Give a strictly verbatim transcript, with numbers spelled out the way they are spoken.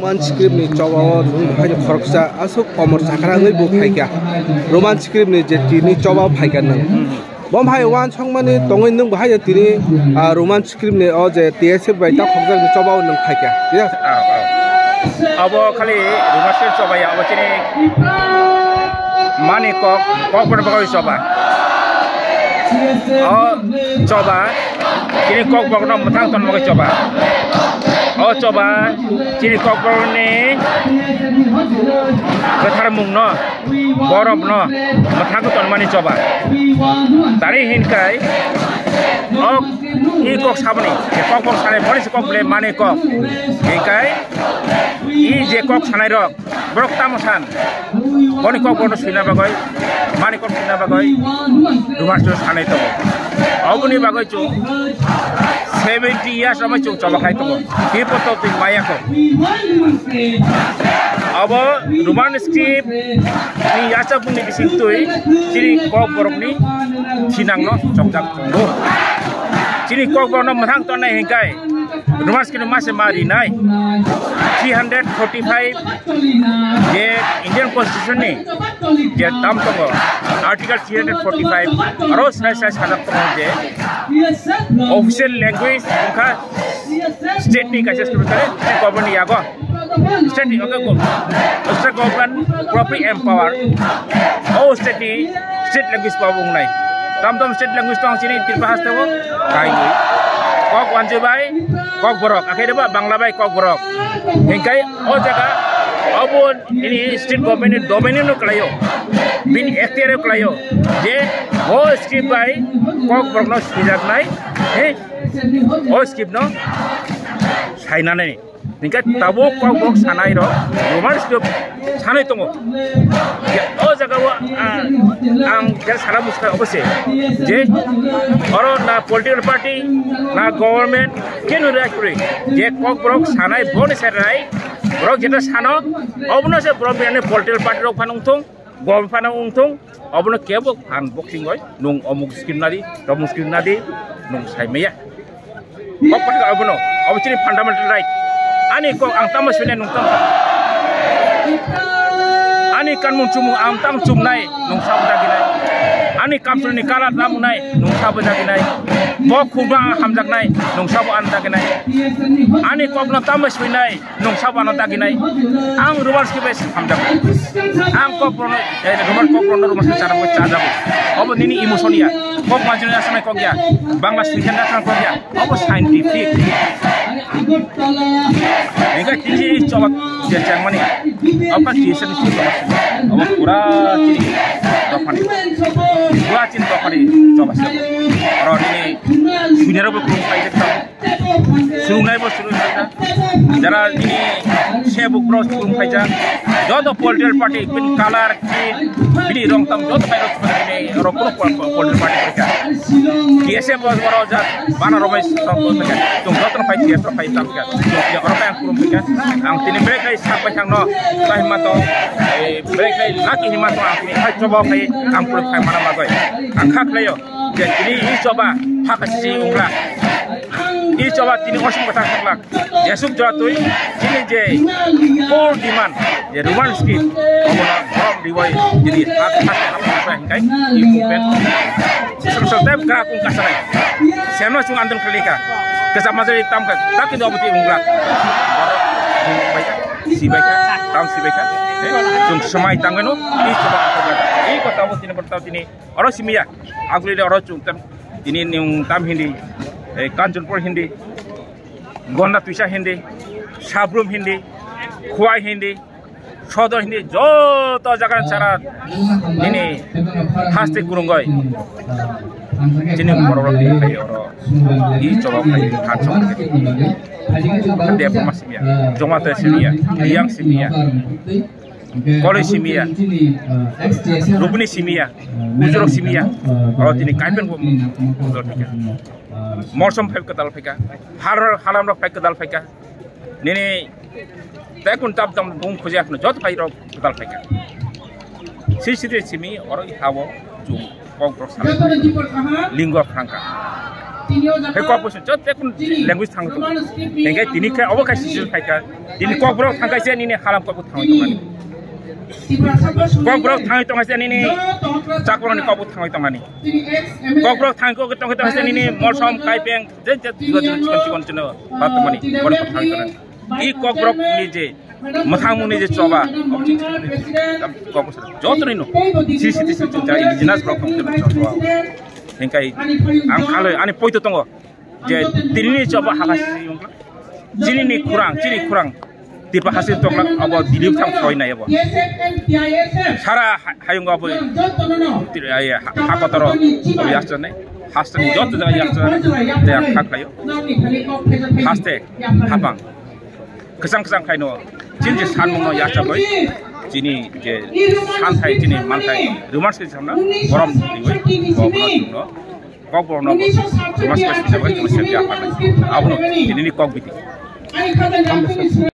Roman script ni choba o nwng bahai ni khoroksa aswk komor chakra wngwi bo phaikha. Roman script ni je tini choba phaikha nwng. Bo hai uansukmani tongwi nwng bahai tini, ah, Roman script ni o je T S F bai ta khokjak ni choba o nwng phaikha. Yes. Ah, ah. Abo khali Roman script choba ya, abo chini mani kok, kok bar bagwi choba. O choba. Chini kokborok no mwthang ton bagwi choba. O choba chini kokborok ni kwthar mung no, borom no mwthang ton mani choba. Tari hinkai o i kok saboni, kokborok sanai boni se kok le mani kok. Hinkai i je kok sanai rok Borok tamo san, boni kok bono swina bagwi, mani kok swina bagwi, Roman script sanai tongo. Oboni bagwi chwng seventy years romwi chwng choba khai tongo. Tei poto twi maya kho. Abo Roman script ni yachakmung ni bising twi chini kokborok ni thinang no chokjak tongo. Chini kokborok no mwthang tongnai hinkai Roman script mase ma rinai three hundred forty-five je Indian Constitution ni je tam tongo, Article three hundred forty-five, aro swnai swnai sajak tongo je official language wngkha state ni kaisa script, government ni yago state ni, okay, go, state government properly empower, o state ni state language bo wngnai. Tam tam state language tong chini Tripura haste o kainwi. Kok wanjwi bai kokborok, akhai ba Bangla bai kokborok. Hinkai o jaga obo nini state government ni domain no khlaio, bini ekhtiar o khlaio je o script bai kokborok no swijaknai, he, o script no sainani. Hinkhe tabuk kokborok sanai rok Roman script sanai tongo. Je o jaga o, ah, ang je sana muskha obo se je oro na political party na government kenu rai kuri je kokborok sanai boni se rai borok jeta sano obono se borok bini political party rok phano wngthung, government phano wngthung, obono kebo phan boxing oi nwng omuk script nadi, tomuk script nadi nwng sai maya. Kok pathak obono, obo chini fundamental right. Ani kok ang tamo swinai nwng tamo. Ani kanmung chumung ang tamo chumnai nwng sabo daginai. Ani kamchwlwini kalar tamo nai nwng sabo daginai. Bo khukno ang hamjaknai nwng sabo ano daginai. Ani kokno tamo swinai nwng sabo ano daginai. Ang Roman script bai hamjak. Ang kokborokno, eh, Roman kokborokno Roman script chajak, chajak. Obo nini emotion ya. Kok majuni asmai kok ya. Bangla swijan asmai kok ya. Obo scientific. Hinkhe tini choba je chengmani. Obo T S F ni choba. Obo pura chini dophani. Pura chini dophani choba. Oro nini swinerok bo khum khai jek tong. Swrwngnai bo swrwng khaijak. Jara nini sebuk rok swrwng khaijak. Joto political party, bini color, creed, bini rong tam joto phai rok swrwng bini oro kunu pol-, pol-, political party khaijak. T S F bo oro jak bana rok bai swrwng khaijak. Chwng joto no phai T S F rok phai tam kha. Chwng oro phai ang kwrwng khaijak. Ang tini bwrwi khai sak bai thangno. Tei hima to, eh, bwrwi khai laki hima to ang tini khai choba khai ang kwrwng khai mana bagwi. Ang kha khlaio. Je tini i choba phaka si ungla. I choba tini osum kata khakla. Jesuk jora twi chini je core demand je Roman script obono borom riwai tini hak hak hak hak hingkai i movement. Sosok tep kra kung kasanai. Semna sung andon khlika. Kesa majari tam ka tak kini oboti ungla. Sibaika, tam sibaika. Sung semai tangano i choba i kota oboti ni bertau tini. Oro simiya, aguli de oro chuktan. Tini nung tam hindi, eh, Kanchanpur hindi, Gonda Tuisa hindi, Sabrum hindi, Khwai hindi, Sodor hindi, joto jaga sara nini haste kurungoi. Chini borok rok ni khai oro, i chorok khai, ha chorok khai. Debbarma simiya, Jomata simiya, Riyang simiya. Koloi simiya, Rupini simiya, Ujorok simiya, oro tini Kaipen bo mungkol thika. Morsom phai kwtal phaika, har halam rok phai kwtal phaika. Nini tekun tap tam bung khujak no jot phai rok kwtal phaika. Si si simi oro i hawo chung kok rok sana. Linggo phrangka. He kok bo se jot ekun language thang tong. Hingke tini khe obo khai sisi khai kha. Tini kokborok thang kaisa nini halam kok bo thang tong ani. Kokborok thang tong kaisa nini chakborok ni kok bo thang tong ani. Kokborok thang kok tong kaisa nini molsom kaipeng je je chikon chikon chikon chino bat mani bor kok thang tong ani. I kokborok ni je mwthangmung ni je choba, kok bo se joto ni no. Sisi tisi chwng indigenous borok tong choba. Hingkai ang khaloi ani poito tongo. Je tini ni choba haka si wngkha. Chini ni khurang, chini khurang. Tipa hasi tongla abo Dilip thang khoi nai abo. Sara ha-, hayung abo tiri ai ha-, hakotoro abo yasane. Hasteni joto jaga yasane. Te ang kha khayo. Haste hapang. Kwchang kwchang khaino. Chini je sanmung no yasa bai. Chini je santhai chini manthai. Rumors ke samna. Borom diwi. Borom no. Kokborokno chuma sika sika bai chuma sika ya pharnai. Abono tinini kok biti.